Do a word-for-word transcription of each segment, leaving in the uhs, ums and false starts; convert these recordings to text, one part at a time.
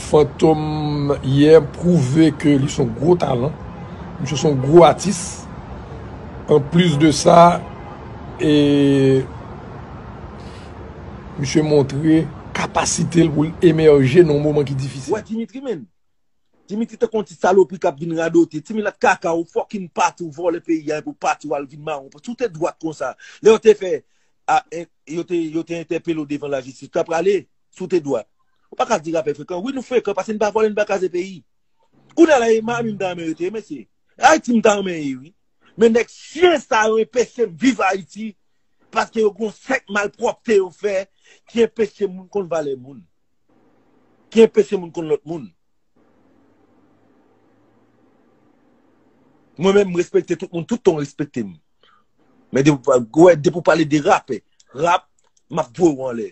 Fantom yè pwouve ke li se yon gwo talan. Misye se yon gwo atis. Anplis de sa, e, misye montre kapasite l pou l emèje nan yon moman ki difisil. Wè Dimitri, menn. Dimitri tankou yon ti salopri k ap vin radote. Ti milat kaka, ou fucking pati, ou vòlè peyi a, epi w pati, w al vin mawon. Si w te dwat konsa, lè yo te fè, a, en, yo te, yo te entèpele w devan lajistis, ou ta prale, si w te dwat. Ou pa ka di rapè frekan. Wi, nou frekan, paske n pa vòlè, n pa kraze peyi. Kounye a la, e Miami m ta renmen rete, mesye. Ayiti m ta renmen ye, wi. Men nèg chyen sa yo enpeche m viv Ayiti, paske yo gon sèk malpwòpte yo fè ki enpeche moun konn valè moun, ki enpeche moun konn lòt moun. Mwen menm, m respekte tout moun, tout tan w respekte m. Men depi w pa-, wè, depi w pale de rapè, rap, m ap voye w anlè.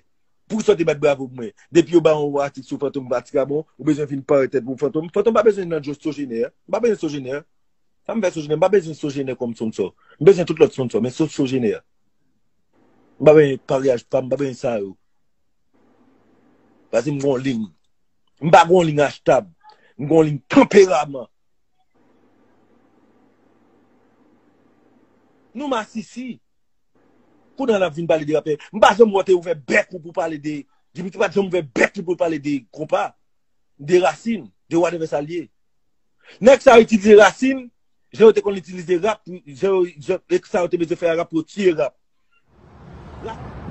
Poukisa w te bat bravo pou mwen? Depi yo ba yon atik sou Fantom Vatikabon, ou bezwen vin parèt tèt pou Fantom. Fantom pa bezwen nan Joe Sogener. M pa bezwen Sogener. Sa m fè Sogener? M pa bezwen Sogener kòm sponsor. M bezwen tout lòt sponsor, men sof Sogener. M pa bezwen paryaj pa m, m pa bezwen sa yo. Paske m gon liy. M pa gon liy achtab. M gon liy tanperaman. Nou masisi. Kounye a n ap vin pale de rapè. M pa janm wè w te ouvè bèk ou pou pale de, Dimitri pa t janm ouvè bèk li pou l pale de konpa, de rasin, de whatever sa l ye. Nèg sa yo itilize rasin, jan yo te konn itilize rap, jan yo, jan, e sa yo te bezwen fè a rap pou yo tiye rap.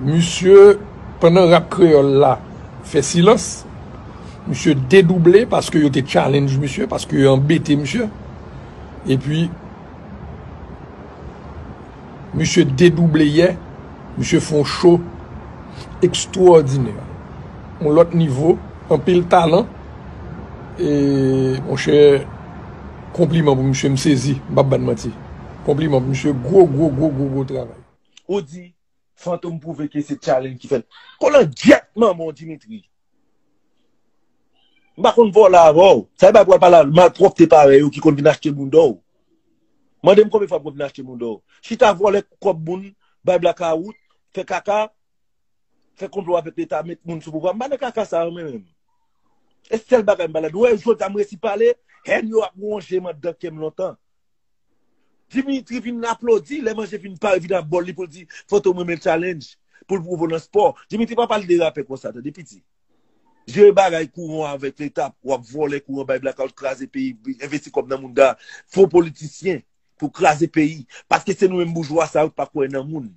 Misye, pandan rap kreyòl la fè silans, misye dedouble paske yo te challenge misye, paske yo anbete misye. Epi, misye dedouble yè, misye fè yon cho ekstwòdinè. Yon lòt nivo, anpil talan. E, monchè, konpliman pou misye, m sezi, m p ap bann manti. Konpliman pou misye, gwo, gwo, gwo, gwo, gwo travay. Ou di, Fantom pwouve ke se challenge ki fè l. Kolangyèt manman w, Dimitri. M pa konn vòlè avè w. Sa e bay pou al pale a malpwòpte parèy ou ki konn vin achte bounda w. Mande m konbyen fwa m konn vin achte bounda w. Chita vòlè kòb moun, bay blakawout, fè kaka, fè konplo avèk leta, met moun sou pouvwa. M pa nan kaka sa yo mwen menm. E sèl bagay m pa ladan. Ou wè jodi a m resi pale, hèn yo ap wonje m anndan kè m lontan. Dimitri vin aplodi, lè manje vin pare, vin ap bò l li pou l di, Fantom renmen challenge, pou l pwouve w nan spò. Dimitri pa pale de rapè konsa, tande piti. Jere bagay kouran avèk leta, w ap vòlè kouran, bay blakawout, kraze peyi, envesti kòb nan moun da, fo politisyen pou kraze peyi. Paske se nou menm boujwa sa yo ki pa kwè nan moun.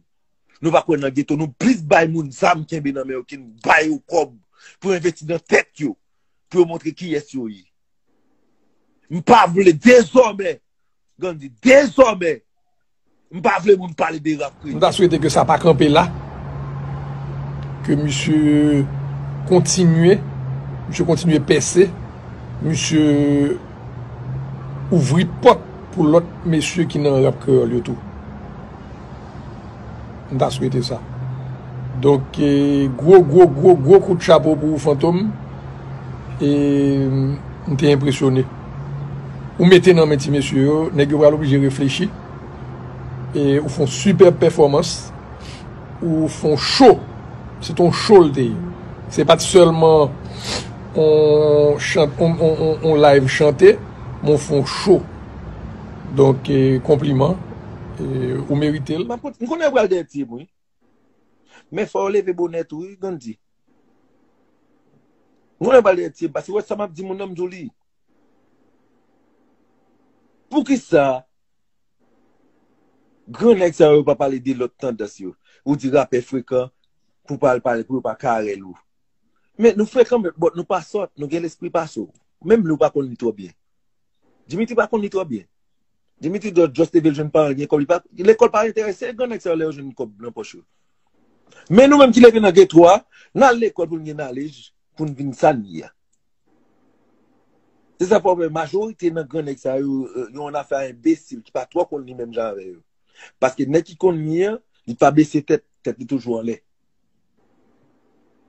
Nou pa kwè nan geto, nou plis bay moun zam kenbe nan men yo ke n bay yo kòb pou envesti nan tèt yo, pou yo montre kiyès yo ye. M pa vle dezòmè, Gandhi, dezòmè, m pa vle moun pale de rap kreyòl. M ta swete ke sa pa kanpe la, ke misye kontinye, misye kontinye pèse, misye ouvri pòt pou lòt mesye ki nan rap kreyòl yo tou. M ta swete sa. Donk, e, gwo, gwo, gwo, gwo kout chapo pou ou, Fantom. E, m te enpresyone. Ou mete nan men ti mesye yo, nèg yo pral oblije reflechi. E ou fè yon sipèb pèfòmans. Ou fè yon cho. Se t yon cho l te ye. Se pa t sèlman yon chant, yon, yon, yon, yon live chante, men ou fè yon cho. Donk, e, konpliman. E, ou merite l. M ap kont-, m konnen w pral dèyè ti wi. Men fò w leve bonè tou, wi, Gandhi. M konnen w pral dèyè ti, paske wè sa m ap di moun nan, m di w li. Poukisa gran nèg sa yo pa pale de lòt tandans yo? Ou di rapè frekan pou pa al pale, pou yo pa karèl ou. Men nou frekan, men, but nou pa sòt, nou gen lespri pase w. Menm li w pa konn li twò byen. Dimitri pa konn li twò byen. Dimitri just, just te vle jwenn paran l gen kòb, li pa, lekòl pa enterese gran nèg sa yo lè yo jwenn kòb nan pòch yo. Men nou menm ki leve nan geto a, n al lekòl pou n gen knowledge, pou n vin sa n ye a. Se sa fè w wè majorite nan gran nèg sa yo, euh, yo ann afè a enbesil ki pa twò konn li menm jan avè yo. Paske nèg ki konn li an, li pa bese tèt, tèt li toujou anlè.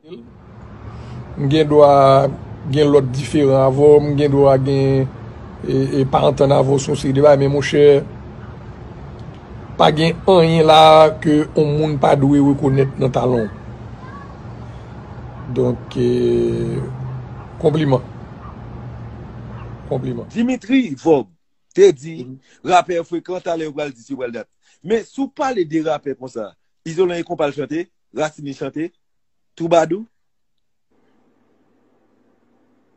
M gen dwa gen lòt diferan avè w, m gen dwa gen, e, e, pa antann avè w sou yon seri de bagay, men monchè, pa gen anyen la ke yon moun pa dwe rekonèt nan talan w. Donk, e, konpliman. Konpliman. Dimitri Vorbe te di, rapè frekan, talè yo pral di si yo pral dat. Men si w pale de rapè konsa, Izolan e konpa l chante, Racine chante, Twoubadou.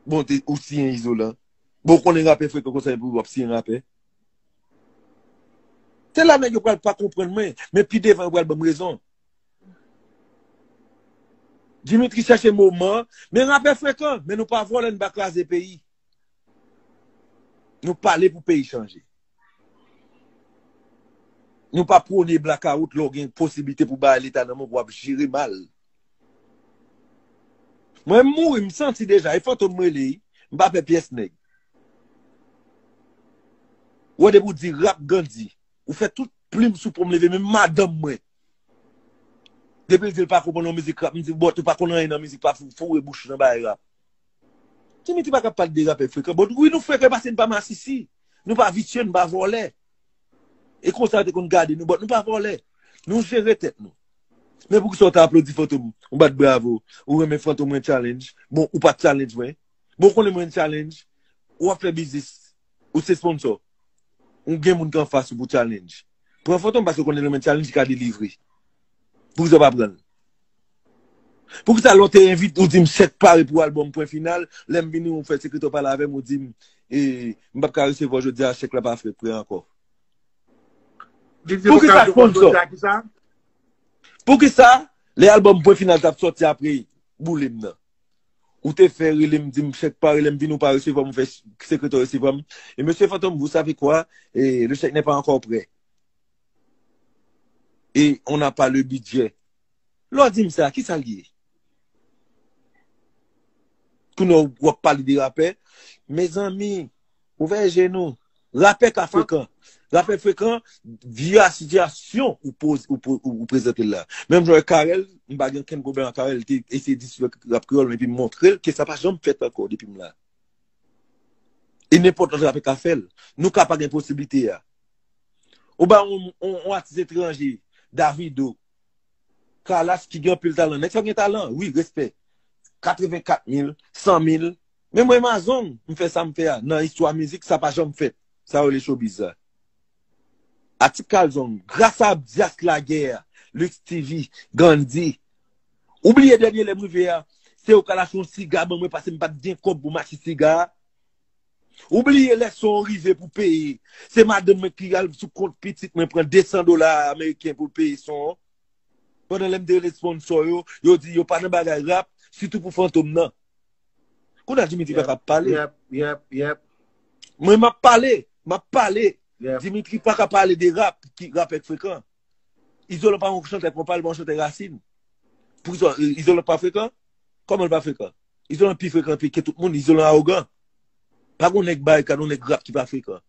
Bon, te, ou siyen Izolan. Bon, ou konnen rapè frekan konsa epi w ap siyen rapè. Se la nèg yo pral pa konprann mwen, men pi devan yo pral ban m rezon. Dimitri chèche moman, men rapè frekan, men nou pa vòlè, n pa kraze peyi. Nou pale pou peyi chanje. Nou pa pwone blakawout lè w gen posiblite pou bay leta nan men w pou w ap jere mal. Mwen m mouri, m santi deja, e Fantom m rele, m pa pè pyès nèg. Ou wè depi w di rap Gandhi, ou fè tout plim sou pon m leve, menm madanm mwen. Depi l di l pa konprann yon mizik rap, m di, bòt ou pa konn anyen nan mizik, pa fou- foure bouch ou nan bagay rap. Dimitri pa ka pale de rapè frekan. Bon, wi, nou frekan paske nou pa masisi. Nou pa visye, nou pa vòlè. E konsa yo te konn gade nou, bòt nou pa vòlè. Nou jere tèt nou. Men poukisa w ta aplodi Fantom, ou bat bravo, ou renmen Fantom mwen challenge. Bon, ou pa challenge mwen. Bon, ou konnen mwen challenge. Ou ap fè biznis. Ou se sponsor. Ou gen moun ki anfas ou pou challenge. Pran Fantom paske ou konnen nan men challenge li ka delivre. Poukisa w pa pran l? Poukisa lè w te envite ou di m chèk pare pou albòm pwen final, lè m vini ou fè sekretè w pale avè m, ou di m, e, m p ap ka resevwa w jodi a, chèk la pa fè prè ankò. Poukisa sponsor? Poukisa lè albòm pwen final t ap sòti apre boule m nan? Ou te fè rele m, di m chèk pare, lè m vini ou pa resevwa m, ou fè sekretè resevwa m. E mesye Fantom, vous savez quoi? E, le chèque n'est pas encore prêt. E on n'a pas le budget. Lè w di m sa, ki sa l ye? Kounye a w ap pale de rapè. Mezanmi, ouvè je nou. Rapè ka frekan. Rapè frekan, via sitiyasyon ou poz, ou, po- ou, ou prezante l la. Menm jan Karèl, m pa gen okenn pwoblèm ak Karèl, li te eseye disrespè rap kreyòl, men epi m montre l ke sa pa janm fèt ankò depi m la. E nenpòt lòt rapè ka fè l. Nou ka pa gen posiblite a. Ou ba yon, yon, yon atis etranje, Davido, Kalas ki gen anpil talan. Nèg sa gen talan, wi, respè. Katrevenkat mil, san mil. Men mwen Amazon, m fè sa m fè a. Nan istwa mizik, sa pa janm fèt. Sa yo rele showbiz la. Atik Kalzong, gras a Abdias Laguerre, Lux T V, Gandhi. Ou bliye dènye lè m rive a, se yo k al achte yon siga ban mwen paske m pa t gen kòb pou m achte siga a. Ou bliye lè son an rive pou peye. Se madanm mwen ki al sou kont pitit mwen pran de san dola ameriken pou l peye son an. Pandan lè m te rele sponsò yo, yo di yo pa nan bagay rap, sitou pou Fantom nan. Kounye a Dimitri pa ka pale. Yep, yep, yep. Mwen m ap pale, m ap pale. Yep. Dimitri pa ka pale de rap, ki rap èk frekan. Izolan pa yon chantè konpa, li pa yon chantè rasin. Pou Izo- Izolan pa frekan? Kòman l pa frekan? Izolan pi frekan pi ke tout moun, Izolan awogan. Pa gon nèg barikad, yon nèg rap ki pa frekan.